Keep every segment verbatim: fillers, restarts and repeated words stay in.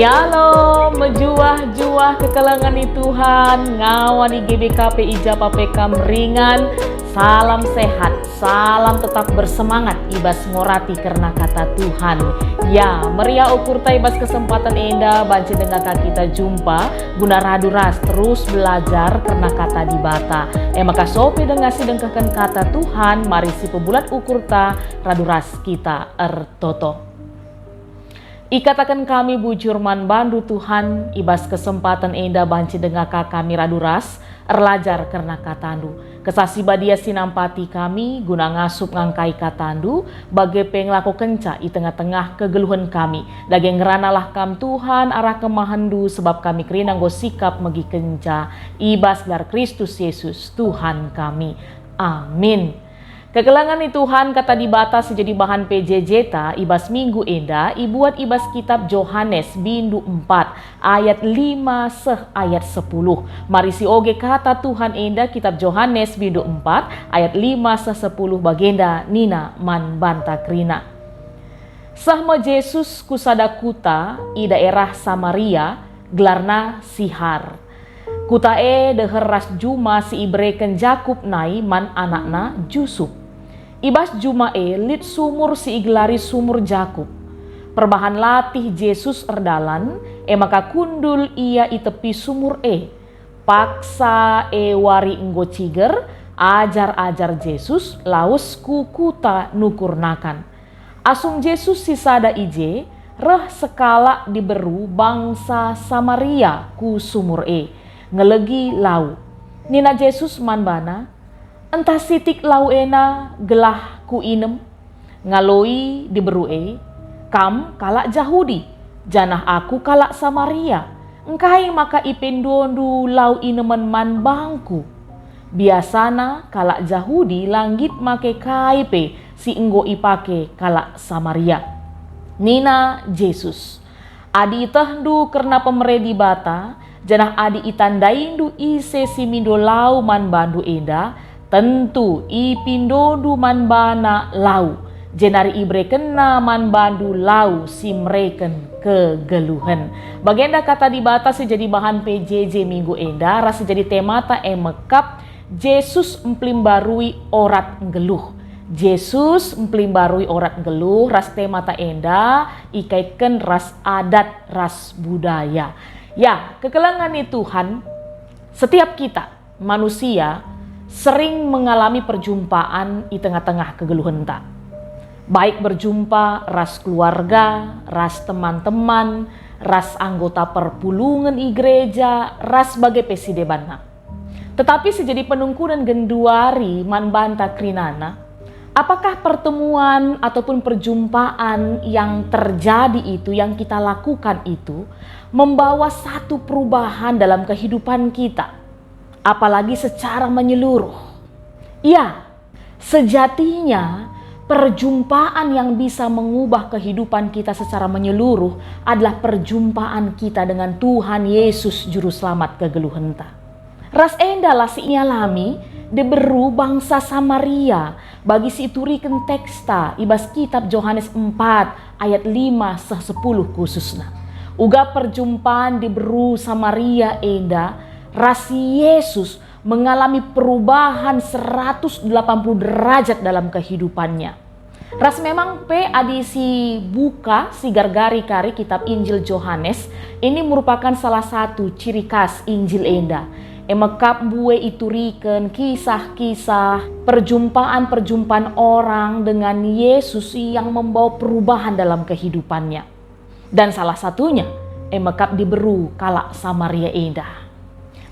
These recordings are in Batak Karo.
Shalom, mejuah-juah kekelengen i Tuhan, ngawan i G B K P i ja pe kam ringan. Salam sehat, salam tetap bersemangat i bas ngorati kerna kata Tuhan. Ya, meriah ukurta i bas kesempatan enda banci denga ka kita jumpa guna radu ras terus belajar kerna kata Dibata. E maka sope denga si dengkehken kata Tuhan, mari sipebulat ukurta radu ras kita ertoto. Ikataken kami bujur man bandu, Tuhan, i bas kesempaten enda banci denga ka kami radu ras erlajar kerna katandu. Kesah Si Badia si nampati kami guna ngasup ngangkai katandu, bage pe ngelakokenca i tengah-tengah kegeluhen kami. Dage ngeranalah kam, Tuhan, arah kemahenndu, sebab kami kerina enggo sikap megikenca i bas gelar Kristus Yesus, Tuhan kami. Amin. Kekelengen i Tuhan, kata Dibata si jadi bahan P J J ta i bas minggu enda ibuat i bas kitap Johanes bindu empat ayat lima seh ayat sepuluh. Mari sioge kata Tuhan enda, kitap Johanes bindu empat ayat lima seh sepuluh, bagenda nina man banta kerina, "Seh me Jesus ku sada kuta i daerah Samaria, gelarna Sihar. Kuta e deher ras juma si ibereken Jakup nai man anakna Jusup. I bas juma e lit sumur si igelari sumur Jakup. Perbahan latih Jesus erdalan, e maka kundul ia i tepi sumur e. Paksa e wari enggo ciger, ajar-ajar Jesus lawes ku kuta nukur nakan. Asum Jesus sisada i je, reh sekalak diberu bangsa Samaria ku sumur e, ngelegi lau. Nina Jesus man bana, 'Ntah sitik lau ena gelah kuinem?' Ngaloi diberu e, 'Kam kalak Jahudi, janah aku kalak Samaria. Engkai maka ipendondu lau inemen man bangku?' Biasana kalak Jahudi la nggit make kai pe si enggo ipake kalak Samaria. Nina Jesus, "Adi itehndu kerna pemere Dibata, janah adi itandaindu ise si mindo lau man bandu enda, tentu ipindondu man bana lau, jenari iberekenna man bandu lau si mereken kegeluhen." Bagenda kata Dibata si jadi bahan P J J minggu enda ras si jadi temata e mekap Jesus mpelimbarui orat nggeluh. Jesus mpelimbarui orat nggeluh ras temata enda ikaitken ras adat ras budaya. Ya, kekelengen i Tuhan, setiap kita manusia sering mengalami perjumpaan i tengah-tengah kegeluhenta. Baik berjumpa ras keluarga, ras teman-teman, ras anggota perpulungen i gereja, ras bage pe si debanna. Tetapi si jadi penungkunen genduari man banta kerinana, apakah pertemuan ataupun perjumpaan yang terjadi itu, yang kita lakukan itu, membawa satu perubahan dalam kehidupan kita, apalagi secara menyeluruh? Ya, sejatinya perjumpaan yang bisa mengubah kehidupan kita secara menyeluruh adalah perjumpaan kita dengan Tuhan Yesus, Juru Selamat kegeluhenta. Ras endalah si ialami diberu bangsa Samaria bagi si ituriken teksta i bas kitab Johanes empat ayat lima seh sepuluh khususna. Uga perjumpaan diberu Samaria enda ras Yesus mengalami perubahan seratus delapan puluh derajat dalam kehidupannya. Ras memang pe adi si buka, si gargari kari kitab Injil Johanes, ini merupakan salah satu ciri khas Injil enda. E mekap mbue ituriken kisah-kisah perjumpaan-perjumpaan orang dengan Yesus yang membawa perubahan dalam kehidupannya. Dan salah satunya, e mekap diberu kalak Samaria enda.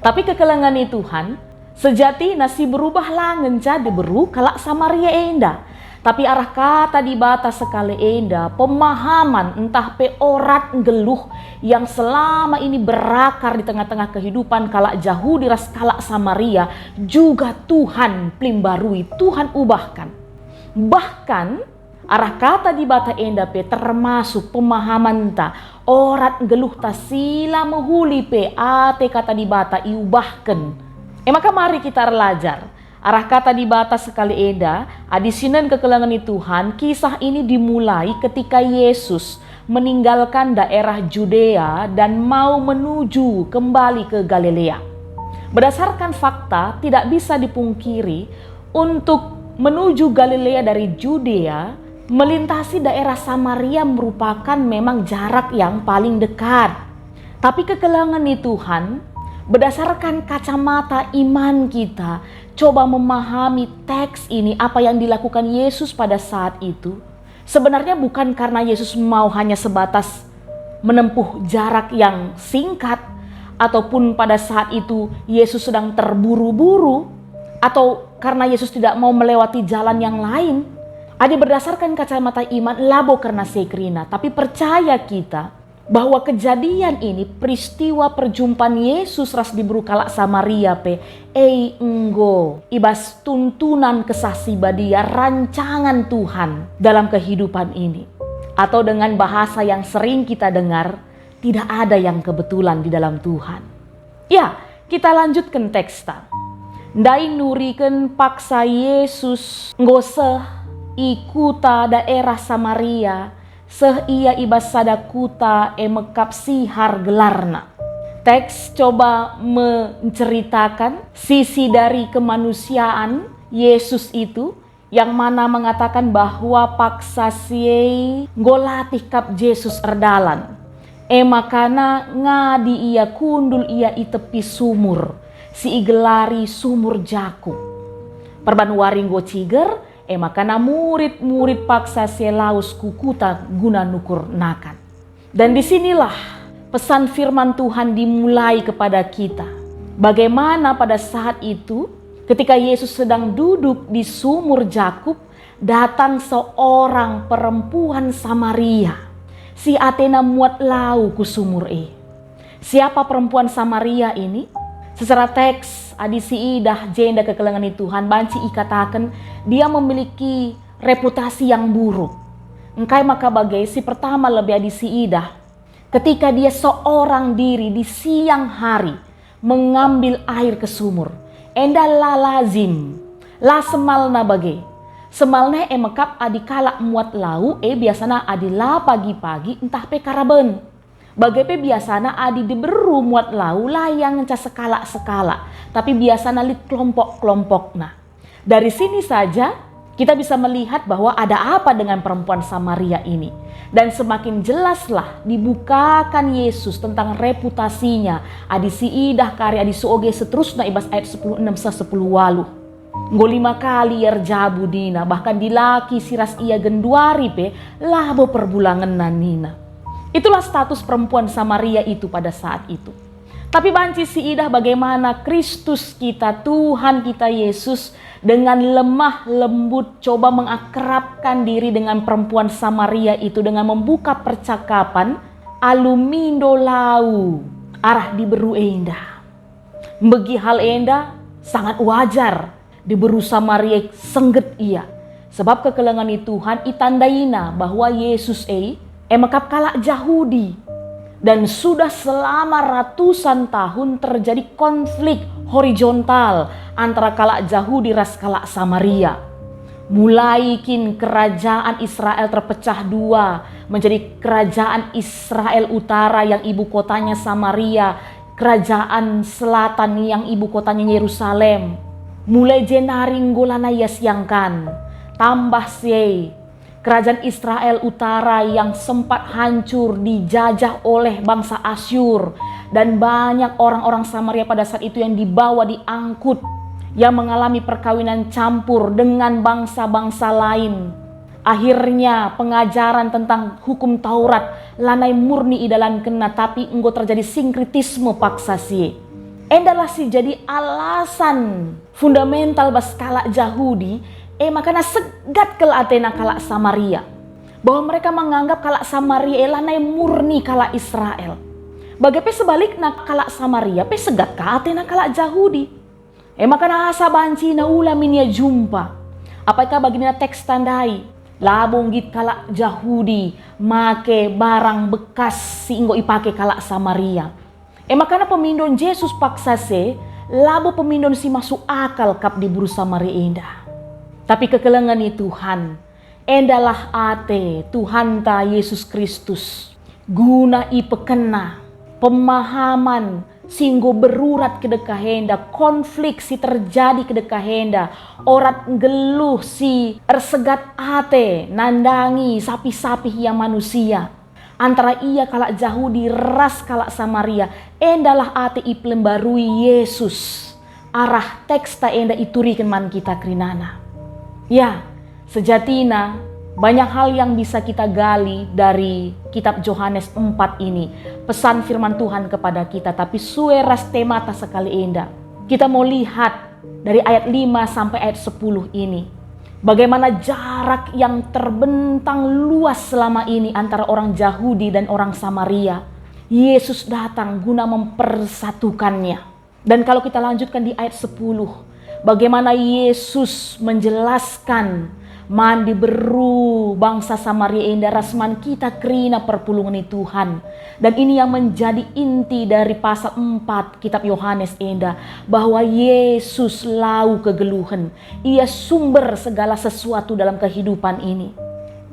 Tapi kekelengen i Tuhan, sejatina si berubah la ngenca diberu kalak Samaria enda. Tapi arah kata Dibata sekali enda, pemahaman ntah pe orat nggeluh yang selama ini berakar di tengah-tengah kehidupan kalak Jahudi ras kalak Samaria juga Tuhan pelimbarui, Tuhan ubahkan. Bahkan, arah kata Dibata enda pe termasuk pemahamenta, orat nggeluhta si la mehuli pe ate kata Dibata iubahken. E maka mari kita erlajar. Arah kata Dibata sekali enda, adi sinen kekelengen i Tuhan, kisah ini dimulai ketika Yesus meninggalkan daerah Judea dan mau menuju kembali ke Galilea. Berdasarkan fakta, tidak bisa dipungkiri, untuk menuju Galilea dari Judea, melintasi daerah Samaria merupakan memang jarak yang paling dekat. Tapi kekelengen ni Tuhan, berdasarkan kacamata iman kita, coba memahami teks ini, apa yang dilakukan Yesus pada saat itu. Sebenarnya bukan karena Yesus mau hanya sebatas menempuh jarak yang singkat, ataupun pada saat itu Yesus sedang terburu-buru, atau karena Yesus tidak mau melewati jalan yang lain. Adi berdasarkan kacamata iman, labo kerna si e kerina, tapi percaya kita bahwa kejadian ini, peristiwa perjumpaan Yesus ras diberu kalak Samaria pe, e enggo i bas tuntunan Kesah Si Badia, rancangan Tuhan dalam kehidupan ini. Atau dengan bahasa yang sering kita dengar, tidak ada yang kebetulan di dalam Tuhan. Ya, kita lanjutkan teksta. Ndai nuriken paksa Yesus enggo seh i kuta daerah Samaria, seh ia i bas sada kuta, e mekap Sihar gelarna. Teks coba menceritakan sisi dari kemanusiaan Yesus itu, yang mana mengatakan bahwa paksa si e enggo latih kap Jesus erdalan. E makana ngadi ia kundul ia i tepi sumur, si igelari Sumur Jakub. Perban wari enggo ciger, e makana murid-murid paksa si e lawes ku kuta guna nukur nakan. Dan disinilah pesan firman Tuhan dimulai kepada kita. Bagaimana pada saat itu, ketika Yesus sedang duduk di Sumur Jakub, datang seorang perempuan Samaria, si atena muat lau ku sumur e. Siapa perempuan Samaria ini? Secara teks, adi siidah jenda kekelengen ni Tuhan, banci ikataken dia memiliki reputasi yang buruk. Engkai maka bage? Si pertama, lebe adi siidah, ketika dia seorang diri di siang hari mengambil air ke sumur, enda la lazim, la semalna bage. Semalna e mekap adi kalak muat lau, e biasana adi la pagi-pagi ntah pe karaben. Bage pe biasana adi diberu muat lau la ia ngenca sekalak-sekalak, tapi biasana lit kelompok-kelompokna. Dari sini saja kita bisa melihat bahwa ada apa dengan perempuan Samaria ini. Dan semakin jelaslah dibukakan Yesus tentang reputasinya, adi siidah kari, adi suoge seterusna i bas ayat sepuluh enam seh sepuluh waluh. Enggo lima kali ia erjabu nina, bahkan dilaki si ras ia genduari pe labo perbulangenna nina. Itulah status perempuan Samaria itu pada saat itu. Tapi banci siidah bagaimana Kristus kita, Tuhan kita Yesus, dengan lemah lembut coba mengakrabkan diri dengan perempuan Samaria itu dengan membuka percakapan alu mindo lau arah diberu enda. Mbegi hal enda sangat wajar. Diberu Samaria sengget ia, sebab kekelengen ni Tuhan itandaina bahwa Yesus e, e mekap kalak Jahudi. Dan sudah selama ratusan tahun terjadi konflik horizontal antara kalak Jahudi ras kalak Samaria. Mulai kin kerajaan Israel terpecah dua menjadi kerajaan Israel Utara yang ibu kotanya Samaria, kerajaan selatan yang ibu kotanya Yerusalem. Mulai jenari enggo lanai ia siangkan. Tambah si e, kerajaan Israel Utara yang sempat hancur dijajah oleh bangsa Asyur, dan banyak orang-orang Samaria pada saat itu yang dibawa diangkut, yang mengalami perkawinan campur dengan bangsa-bangsa lain. Akhirnya, pengajaran tentang hukum Taurat lanai murni idalankenna, tapi enggo terjadi sinkretisme paksa si e. Endalah si jadi alasan fundamental bas kalak Jahudi, e makana segat kal atena kalak Samaria, bahwa mereka menganggap kalak Samaria e lanai murni kalak Israel. Bage pe sebalikna, kalak Samaria pe segat ka atena kalak Jahudi. E makana asa banci na ula min ia jumpa. Apai ka bagi nina teks tandai? Labo nggit kalak Jahudi make barang bekas si enggo ipake kalak Samaria. E makana pemindon Jesus paksa si e labo pemindon si masuk akal kap diberu Samaria enda. Tapi kekelengen ni Tuhan, Endalah ate Tuhanta Yesus Kristus, guna ipekena pemahaman si enggo berurat kedekah enda, konflik si terjadi kedekah enda, orat nggeluh si ersegat ate nandangi sapih-sapih ia manusia. Antara ia kalak Jahudi ras kalak Samaria, endalah ate ipelembarui Yesus. Arah teksta enda ituriken man kita kerinana. Ya, sejatina banyak hal yang bisa kita gali dari kitab Johanes empat ini, pesan firman Tuhan kepada kita, tapi sue ras temata sekali enda. Kita mau lihat dari ayat lima sampai ayat sepuluh ini, bagaimana jarak yang terbentang luas selama ini antara orang Jahudi dan orang Samaria. Yesus datang guna mempersatukannya. Dan kalau kita lanjutkan di ayat sepuluh, bagaimana Yesus menjelaskan man diberu bangsa Samaria enda ras man kita kerina perpulungen ni Tuhan. Dan ini yang menjadi inti dari pasal empat kitab Yohanes enda, bahwa Yesus lau kegeluhen. Ia sumber segala sesuatu dalam kehidupan ini.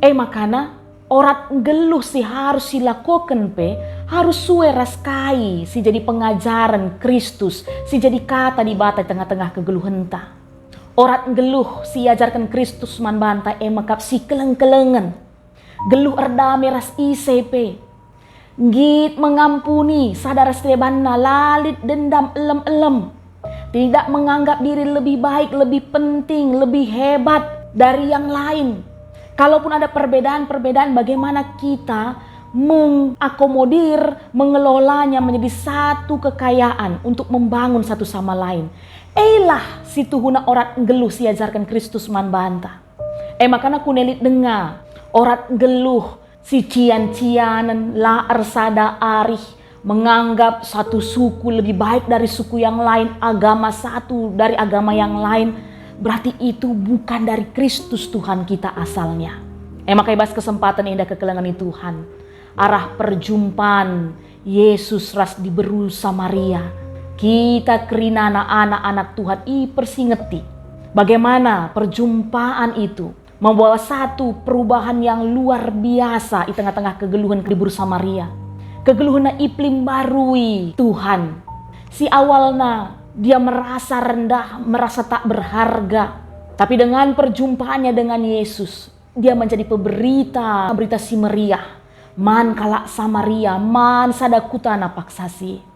E makana, orat nggeluh si harus silakoken pe harus sue ras kai si jadi pengajaren Kristus, si jadi kata Dibata i tengah-tengah kegeluhenta. Orat nggeluh si iajarken Kristus man banta e mekap sikeleng-kelengen. Geluh erdame ras ise pe. Nggit mengampuni sada ras debanna, la lit dendam elem-elem. Tidak menganggap diri lebih baik, lebih penting, lebih hebat dari yang lain. Kalaupun ada perbedaan-perbedaan, bagaimana kita mengakomodir, mengelolanya menjadi satu kekayaan untuk membangun satu sama lain. Eilah situhuna orat nggeluh si iajarken Kristus man banta. E makana kune lit denga, orat nggeluh, si cian-cianen, la ersada arih, menganggap satu suku lebih baik dari suku yang lain, agama satu dari agama yang lain, berarti itu bukan dari Kristus Tuhan kita asalnya. E maka i bas kesempatan enda kekelengen ni Tuhan, arah perjumpaan Yesus ras diberu Samaria, kita kerinana anak-anak Tuhan ipersingeti bagaimana perjumpaan itu membawa satu perubahan yang luar biasa i tengah-tengah kegeluhen diberu Samaria. Kegeluhenna ipelimbarui Tuhan. Si awalna dia merasa rendah, merasa tak berharga. Tapi dengan perjumpaannya dengan Yesus, dia menjadi peberita berita si meriah man kalak Samaria, man sada kuta napaksasi.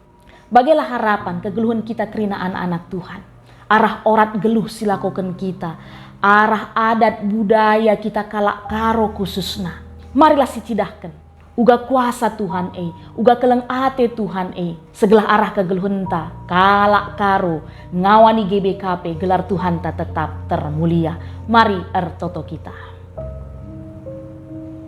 Bagelah harapan kegeluhen kita kerina anak-anak Tuhan. Arah orat geluh si lakoken kita, arah adat budaya kita kalak Karo khususna. Marilah sicidahken uga kuasa Tuhan e, uga keleng ate Tuhan e, segelah arah kegeluhenta kalak Karo ngawani G B K P, gelar Tuhanta tetap termulia. Mari ertoto kita.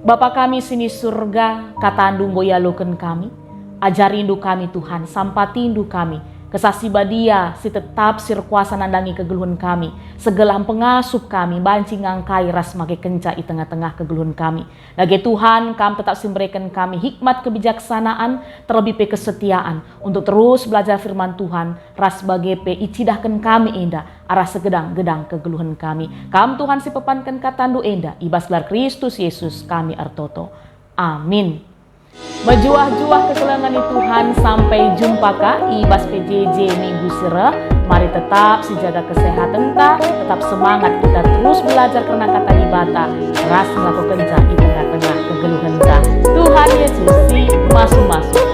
Bapa kami si ni Surga, KataNdu enggo ialoken kami. AjariNdu kami, Tuhan, sampatiNdu kami. Kesah Si Badia si tetap si erkuasa nandangi kegeluhen kami, segelah mpengasup kami banci ngangkai ras make kenca i tengah-tengah kegeluhen kami. Dage, Tuhan, Kam tetap si mbereken kami hikmat kebijaksanaan, terlebih pe kesetiaan untuk terus belajar firman Tuhan, ras bage pe icidahken kami enda arah segedang-gedang kegeluhen kami. Kam, Tuhan, si pepanken KataNdu enda, i bas gelar Kristus Yesus kami ertoto. Amin. Mejuah-juah kekelengen ni Tuhan, sampai jumpa ka i bas P J J minggu si reh. Mari tetap sijaga kesehatenta, tetap semangat kita terus belajar kerna Kata Dibata, ras ngelakokenca i tengah-tengah kegeluhenta. Tuhan Yesus si masu-masu.